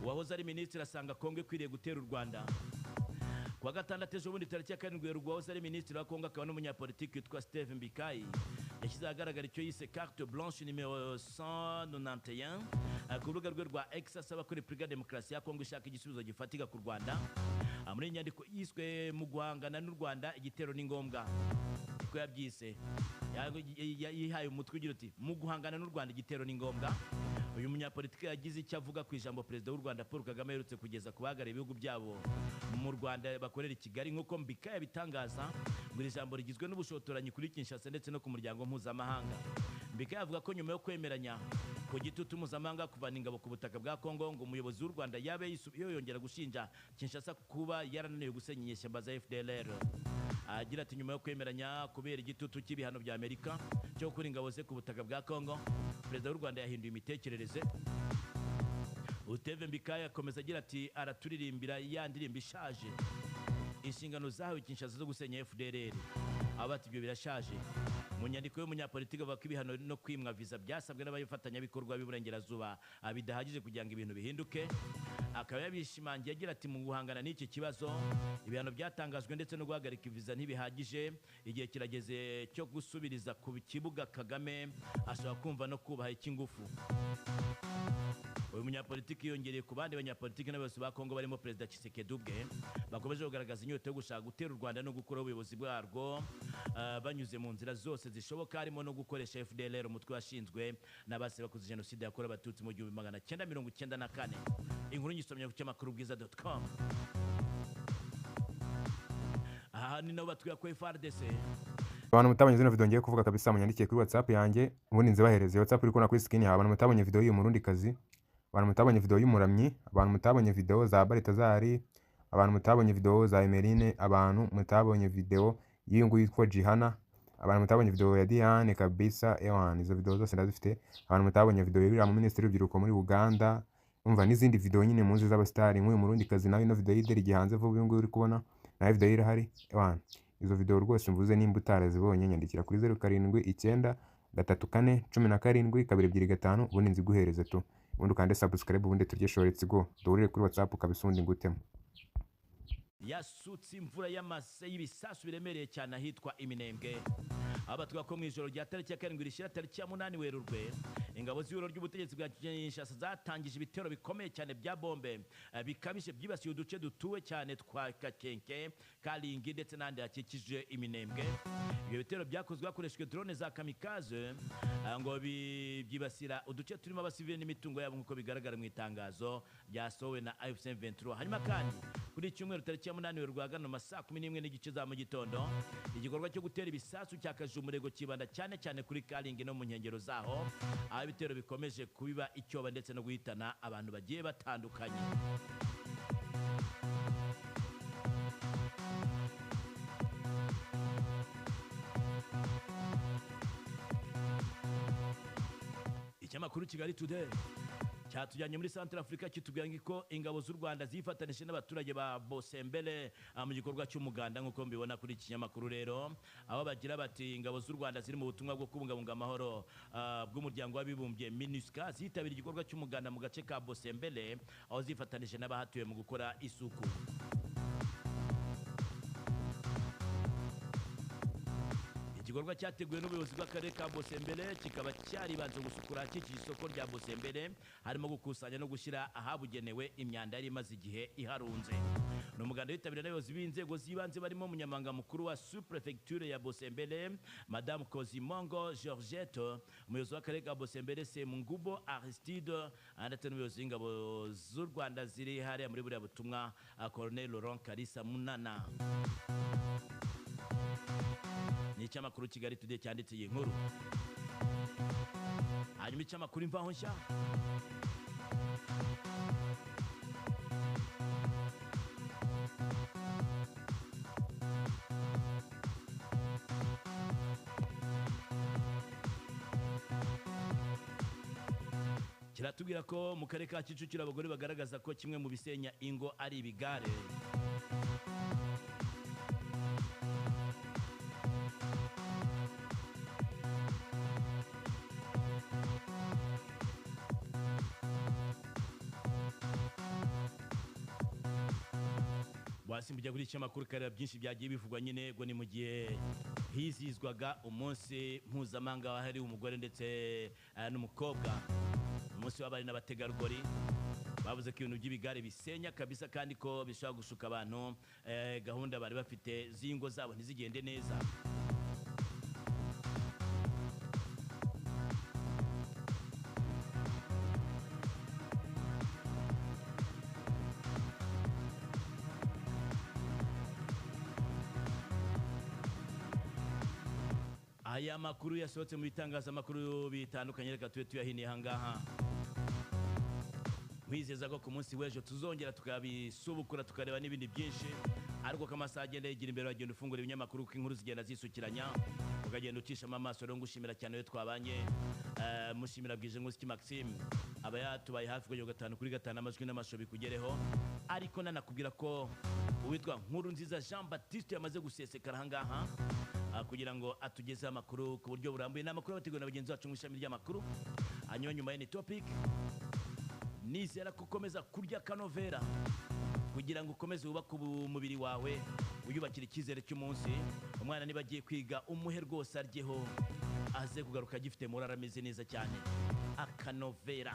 Uwahoze ari minisitiri asanga Kongo ikwiriye gutera u Rwanda. Kuwa gatandatu ejo bundi tariki ya 7 Werurwe, uwahoze ari minisitiri wa Kongo akaba n'umunyapolitiki witwa Steve Mbikayi yashyize ahagaragara icyo yise carte blanche nimero 191 ku rubuga rwe rwa X, asaba ko Repubulika ya Demokarasi ya Kongo ishaka igisubizo gifatika ku Rwanda. Muri iyi nyandiko yiswe "Mu guhangana n'u Rwanda igitero ni ngombwa", niko yabyise. Yihaye umutwe ugira uti "Mu guhangana n'u Rwanda igitero ni ngombwa". Uyu munyapolitiki yagize icyo avuga ku ijambo Perezida w'u Rwanda Paul Kagame aherutse kugeza ku bahagarariye ibihugu byabo mu Rwanda bakorera i Kigali. Nk'uko Mbika yabitangaza, ngo iri jambo rigizwe n'ubushotoranyi kuri Kinshasa ndetse no ku muryango mpuzamahanga. Mbika yavuga ko nyuma yo kwemeranya ku gitutu mpuzamahanga kuvana ingabo ku butaka bwa Kongo, ngo umuyobozi w'u Rwanda yabe yongera gushinja Kinshasa kuba yarananiwe gusenya inyeshyamba za FDLR. Agira ati: "Nyuma yo kwemeranya kubera igitutu cy'ibihano bya Amerika cyo gukura ingabo ze ku butaka bwa Kongo, Perezida w'u Rwanda yahinduye imitekerereze." Uteve Mbikaya akomeza agira ati: "Araturirimbira ya ndirimbo ishaje, inshingano zahawe Kinshasa zo gusenya FDLR." Aba ati: "Ibyo birashaje." Mu nyandiko y'umunyapolitiki avuga ko ibihano no kwimwa viza byasabwe n'abafatanyabikorwa b'Iburengerazuba bidahagije kugira ngo ibintu bihinduke. Akaba yabishimangiye agira ati: "Mu guhangana n'iki kibazo, ibihano byatangajwe ndetse no guhagarika viza ntibihagije. Igihe kirageze cyo gusubiriza ku kibuga Kagame ashobora kumva no kubaha icy'ingufu." Uyu munyapolitiki yongereye ku bandi banyapolitiki n'abayobozi ba Kongo barimo Perezida Tshisekedi ubwe bakomeje kugaragaza inyota yo gushaka gutera u Rwanda no gukuraho ubuyobozi bwarwo banyuze mu nzira zose zishoboka, harimo no gukoresha FDLR, umutwe washinzwe n'abase bakoze jenoside yakorewe Abatutsi mu 1994. Inkuru nyisomye ku cyamakuru bwiza.com. Aha ni nabo batubwira ko FARDC Abantu mutabonye zino video ngiye kuvuga kabisa, munyandikiye kuri WhatsApp yanjye, ubundi nzibahereze. WhatsApp uri kubona kuri screen yawe. Abantu mutabonye video y'uyu murundi kazi, abantu mutabonye video y'umuramyi, abantu mutabonye video za Baritazari, abantu mutabonye video za Emeline, abantu mutabonye video y'uyu nguyu yitwa Jihana, abantu mutabonye video ya Diane kabisa, ewan, izo video zose ndazifite. Abantu mutabonye video y'uriya mu minisitiri w'urubyiruko muri Uganda, umva n'izindi video nyine muzi z'abasitari nk'uyu murundi kazi nawe, ino video y'ideri gihanze vuba, uyu nguyu uri kubona nawe video ye irahari. Ewan, izo video rwose mvuze, nimba utarazibonye, nyandikira kuri 0793417225, ubundi nziguhereze tu. Ubundi ukande subscribe, ubundi turye show. Let's go, duhurire kuri WhatsApp kabisa, ubundi ngutemo. Yasutse imvura y'amase y'ibisasu biremereye cyane ahitwa Iminembwe, aho batubwira ko mu ijoro rya tariki ya 7 rishyira tariki ya 8 Werurwe, ingabo z'ihuriro ry'ubutegetsi bwa Kinshasa zatangije ibitero bikomeye cyane bya bombe bikabije byibasiye uduce dutuwe cyane twa Kakenke, Karingi ndetse n'ahandi hakikije Iminembwe. Ibyo bitero byakozwe hakoreshejwe drone za kamikaze, ngo byibasira uduce turimo abasivili n'imitungo yabo, nk'uko bigaragara mu itangazo ryasohowe na AFC M23. Hanyuma kandi kuri iki cyumweru tariki ya 8 Werurwe, ahagana mu ma saa 11:30 za mu gitondo, igikorwa cyo gutera ibisasu cyakajije umurego, kibanda cyane cyane kuri Karingi no mu nkengero zaho, aho ibitero bikomeje kubiba icyoba ndetse no guhitana abantu bagiye batandukanye. Ikinyamakuru Kigali Today cyatujyanye muri Central Africa, kitubwira ko ingabo z'u Rwanda zifatanije n'abaturage ba Bosembele mu gikorwa cy'umuganda, nk'uko mbibona kuri iki kinyamakuru rero, aho bagira bati: "Ingabo z'u Rwanda ziri mu butumwa bwo kubungabunga amahoro bw'umuryango w'abibumbye MINUSCA zitabira igikorwa cy'umuganda mu gace ka Bosembele, aho zifatanije n'abahatuye mu gukora isuku." Igikorwa cyateguwe n'ubuyobozi bw'akarere ka Bosembere, kikaba cyaribanze gusukura ahakikije isoko rya Bosembere, harimo gukusanya no gushyira ahabugenewe imyanda yari imaze igihe iharunze. Ni umuganda witabiriwe n'abayobozi b'inzego z'ibanze barimo umunyamabanga mukuru wa sous-préfecture ya Bosembere, Madame Kozimongo Georgette, umuyobozi w'akarere ka Bosembere, Semungubo Aristide, ndetse n'umuyobozi w'ingabo z'u Rwanda ziri hariya muri buriya butumwa, Colonel Laurent Kalisa Munana. Ni ikinyamakuru Kigali Today cyanditse iyi nkuru. Hanyuma ikinyamakuru Imvaho Nshya kiratubwira ko mu karere ka Kicukiro abagore bagaragaza ko kimwe mu bisenya ingo ari ibigare. Wasimbujya kuri iki kinyamakuru kareba byinshi byagiye bivugwa nyine. Ubwo ni mu gihe hizihizwaga umunsi mpuzamahanga wahariwe umugore ndetse n'umukobwa, umunsi w'abari n'abategarugori. Bavuze ko ibintu by'ibigare bisenya kabisa, kandi ko bishobora gushuka abantu, gahunda bari bafite z'ingo zabo ntizigende neza. Aya makuru yasohotse mu bitangazamakuru bitandukanye, reka tube tuyahiniye ahangaha. Nkwizeza ko ku munsi w'ejo tuzongera tukabisubukura, tukareba n'ibindi byinshi, ariko ko amasaha agenda yigira imbere, wagenda ufungura ibinyamakuru kuko inkuru zigenda zisukiranya, ukagenda ucishamo amaso. Rero ngushimira cyane iyo twabanye, mushimira bwije Nkusiki Maxime aba yatubaye hafi kugera 5 kuri 5, amajwi n'amashusho bikugereho. Ariko nanakubwira ko uwitwa Nkuru Nziza Jean Baptiste yamaze gusesekara ahangaha kugira ngo atugezeho amakuru ku buryo burambuye. Ni amakuru abateguwe na bagenzi bacu mu ishami ry'amakuru. Hanyuma nyuma ya ni topic, nizera ko ukomeza kurya kanovera kugira ngo ukomeze wubake umubiri wawe, wiyubakire icyizere cy'umunsi. Umwana niba agiye kwiga, umuhe rwose aryeho, aze kugaruka agifite morale, ameze neza cyane. Akanovera.